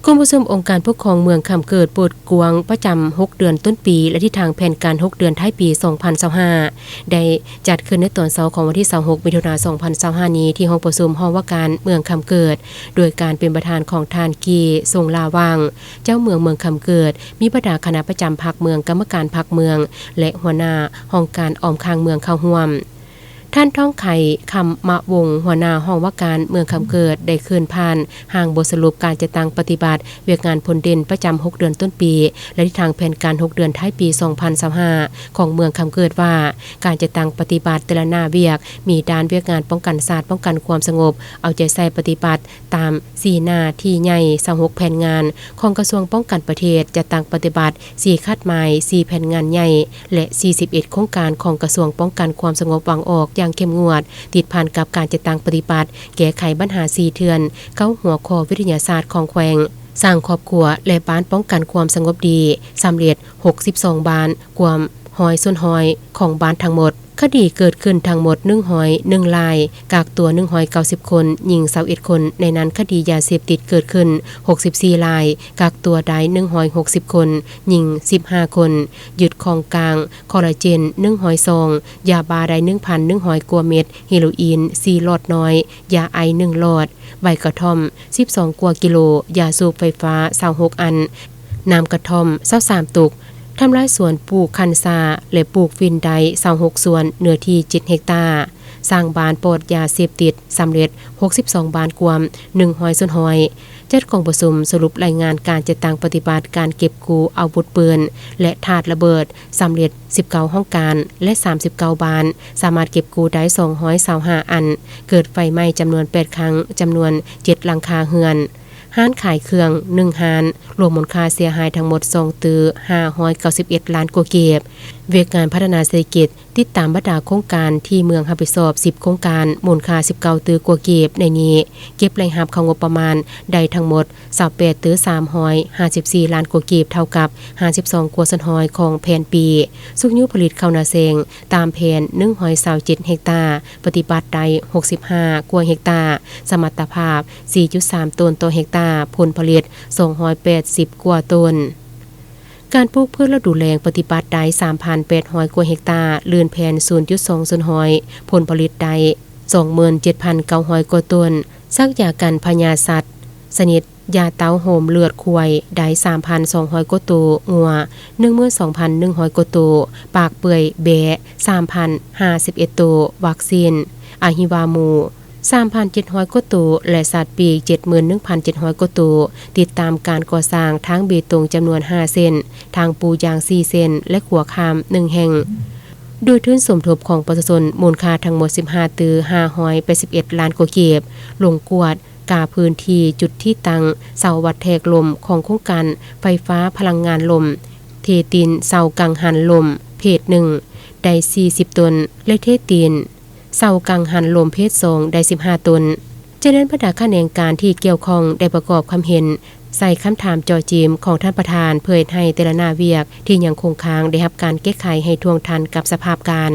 ກອງປະຊຸມອົງການປົກຄອງເມືອງຄຳເກີດເປີດກວ້າງປະຈຳຫົກເດືອນຕົ້ນປີ ແລະ ທິດທາງແຜນການຫົກເດືອນທ້າຍປີສອງພັນຊາວຫ້າ ໄດ້ຈັດຂຶ້ນໃນຕອນເຊົ້າຂອງວັນທີຊາວຫົກ ມິຖຸນາ ສອງພັນຊາວຫ້ານີ້ ທີ່ຫ້ອງປະຊຸມຫ້ອງວ່າການເມືອງຄຳເກີດ ໂດຍການເປັນປະທານຂອງທ່ານ ກີ່ ຊົງລາຫວ່າງ ເຈົ້າເມືອງເມືອງຄຳເກີດ, ມີບັນດາຄະນະປະຈຳພັກເມືອງ, ກຳມະການພັກເມືອງ ແລະ ຫົວໜ້າຫ້ອງການອ້ອມຂ້າງເມືອງເຂົ້າຮ່ວມ. ທ່ານ ທອງໄຄ ຄຳມະວົງ ຫົວໜ້າຫ້ອງວ່າການເມືອງຄຳເກີດ ໄດ້ເຄີຍຜ່ານຮ່າງບົດສະຫຼຸບການຈັດຕັ້ງປະຕິບັດວຽກງານພົ້ນເດັ່ນປະຈຳຫົກເດືອນຕົ້ນປີ ແລະ ທິດທາງແຜນການຫົກເດືອນທ້າຍປີສອງພັນຊາວຫ້າ ຂອງເມືອງຄຳເກີດວ່າ ການຈັດຕັ້ງປະຕິບັດແຕ່ລະໜ້າວຽກ ມີດ້ານວຽກງານປ້ອງກັນຊາດ, ປ້ອງກັນຄວາມສະຫງົບ ເອົາໃຈໃສ່ປະຕິບັດ ຕາມສີ່ໜ້າທີ່ໃຫຍ່ ຊາວຫົກແຜນງານຂອງກະຊວງປ້ອງກັນປະເທດ, ຈັດຕັ້ງປະຕິບັດສີ່ຄາດໝາຍ, ສີ່ແຜນງານໃຫຍ່ ແລະ ສີ່ສິບເອັດໂຄງການຂອງກະຊວງປ້ອງກັນຄວາມສະຫງົບວາງອອກຢ່າງເຂັ້ມງວດ, ຕິດພັນກັບການຈັດຕັ້ງປະຕິບັດ, ແກ້ໄຂບັນຫາສີ່ເທື່ອນ, ເກົ້າຫົວຂໍ້ວິທະຍາສາດຂອງແຂວງ, ສ້າງຄອບຄົວ ແລະ ບ້ານປ້ອງກັນຄວາມສະຫງົບດີ ສຳເລັດຫົກສິບສອງບ້ານ, ກວມຮ້ອຍສ່ວນຮ້ອຍຂອງບ້ານທັງໝົດ. ຄະດີເກີດຂຶ້ນທັງໝົດໜຶ່ງຮ້ອຍໜຶ່ງລາຍ, ກັກຕົວໜຶ່ງຮ້ອຍເກົ້າສິບຄົນ, ຍິງຊາວເອັດຄົນ, ໃນນັ້ນຄະດີຢາເສບຕິດເກີດຂຶ້ນຫົກສິບສີ່ລາຍ, ກັກຕົວໄດ້ໜຶ່ງຮ້ອຍຫົກສິບຄົນ, ຍິງສິບຫ້າຄົນ, ຍຶດຂອງກາງ ຄໍລາເຈນໜຶ່ງຮ້ອຍຊອງ, ຢາບ້າໄດ້ໜຶ່ງພັນໜຶ່ງຮ້ອຍກວ່າເມັດ, ເຮໂຣອີນສີ່ຫຼອດນ້ອຍ, ຢາໄອສ໌ໜຶ່ງຫຼອດ, ໃບກະທ່ອມສິບສອງກວ່າກິໂລ, ຢາສູບໄຟຟ້າຊາວຫົກອັນ, ນ້ຳກະທ່ອມຊາວສາມຕຸກ, ທຳລາຍສວນປູກຄັນຊາ ແລະ ປູກຝິ່ນໄດ້ຊາວຫົກສວນ, ເນື້ອທີ່ເຈັດເຮັກຕາ, ສ້າງບ້ານປອດຢາເສບຕິດສຳເລັດຫົກສິບສອງບ້ານ, ກວມໜຶ່ງຮ້ອຍສ່ວນຮ້ອຍ. ຈັດກອງປະຊຸມສະຫຼຸບລາຍງານການຈັດຕັ້ງປະຕິບັດການເກັບກູ້ອາວຸດປືນ ແລະ ຖາດລະເບີດສຳເລັດສິບເກົ້າຫ້ອງການ ແລະ ສາມສິບເກົ້າບ້ານ, ສາມາດເກັບກູ້ໄດ້ສອງຮ້ອຍຊາວຫ້າອັນ, ເກີດໄຟໄໝ້ຈຳນວນແປດຄັ້ງ, ຈຳນວນເຈັດຫຼັງຄາເຮືອນ. ຮ້ານຂາຍເຄື່ອງໜຶ່ງຮ້ານ, ລວມມູນຄ່າເສຍຫາຍທັງໝົດສອງຕື້ຫ້າຮ້ອຍເກົ້າສິບເອັດລ້ານກວ່າກີບ. ວຽກງານພັດທະນາເສດຖະກິດ ຕິດຕາມບັນດາໂຄງການທີ່ເມືອງຮັບຜິດຊອບສິບໂຄງການ, ມູນຄ່າສິບເກົ້າຕື້ກວ່າກີບ, ໃນນີ້ເກັບລາຍຮັບເຂົ້າງົບປະມານໄດ້ທັງໝົດຊາວແປດຕື້ສາມຮ້ອຍຫ້າສິບສີ່ລ້ານກວ່າກີບ, ເທົ່າກັບຫ້າສິບສອງກວ່າສ່ວນຮ້ອຍຂອງແຜນປີ. ຊຸກຍູ້ຜະລິດເຂົ້ານາແຊງຕາມແຜນໜຶ່ງຮ້ອຍຊາວເຈັດເຮັກຕາ, ປະຕິບັດໄດ້ຫົກສິບຫ້າກວ່າເຮັກຕາ, ສະມັດຕະພາບສີ່ຈຸດສາມໂຕນຕໍ່ເຮັກຕາ, ຜົນຜະລິດສອງຮ້ອຍແປດສິບກວ່າໂຕນ. ການປູກພືດລະດູແລ້ງປະຕິບັດໄດ້ສາມພັນແປດຮ້ອຍກວ່າເຮັກຕາ, ລື່ນແຜນສູນຈຸດສອງສ່ວນຮ້ອຍ, ຜົນຜະລິດໄດ້ສອງໝື່ນເຈັດພັນເກົ້າຮ້ອຍກວ່າໂຕນ, ສັກຢາກັນພະຍາດສັດຊະນິດ ຢາເຕົ້າໂຮມເລືອດຄວາຍໄດ້ສາມພັນສອງຮ້ອຍກວ່າໂຕ, ງົວໜຶ່ງໝື່ນສອງພັນໜຶ່ງຮ້ອຍກວ່າໂຕ, ປາກເປື່ອຍແບ້ສາມພັນຫ້າສິບເອັດໂຕ, ວັກຊີນອະຫິວາໝູສາມພັນເຈັດຮ້ອຍກວ່າໂຕ ແລະ ສັດປີກເຈັດໝື່ນໜຶ່ງພັນເຈັດຮ້ອຍກວ່າໂຕ, ຕິດຕາມການກໍ່ສ້າງທາງເບຕົງຈຳນວນຫ້າເສັ້ນ, ທາງປູຢາງສີ່ເສັ້ນ ແລະ ຂົວຂ້າມໜຶ່ງແຫ່ງ, ໂດຍທຶນສົມທົບຂອງປະຊາຊົນມູນຄ່າທັງໝົດສິບຫ້າຕື້ຫ້າຮ້ອຍແປດສິບເອັດລ້ານກວ່າກີບ, ລົງກວດ ກາພື້ນທີ່ຈຸດທີ່ຕັ້ງເສົາວັດແທກລົມຂອງໂຄງການໄຟຟ້າພະລັງງານລົມ, ເທຕີນເສົາກັງຫັນລົມເພດໜຶ່ງໄດ້ສີ່ສິບຕົນ ແລະ ເທຕີນເສົາກັງຫັນລົມເພດສອງໄດ້ສິບຫ້າຕົນ. ຈາກນັ້ນ ບັນດາຂະແໜງການທີ່ກ່ຽວຂ້ອງໄດ້ປະກອບຄຳເຫັນໃສ່ຄຳຖາມເຈາະຈີມຂອງທ່ານປະທານ ເພື່ອເຮັດໃຫ້ແຕ່ລະໜ້າວຽກທີ່ຍັງຄົງຄ້າງໄດ້ຮັບການແກ້ໄຂໃຫ້ທ່ວງທັນກັບສະພາບການ.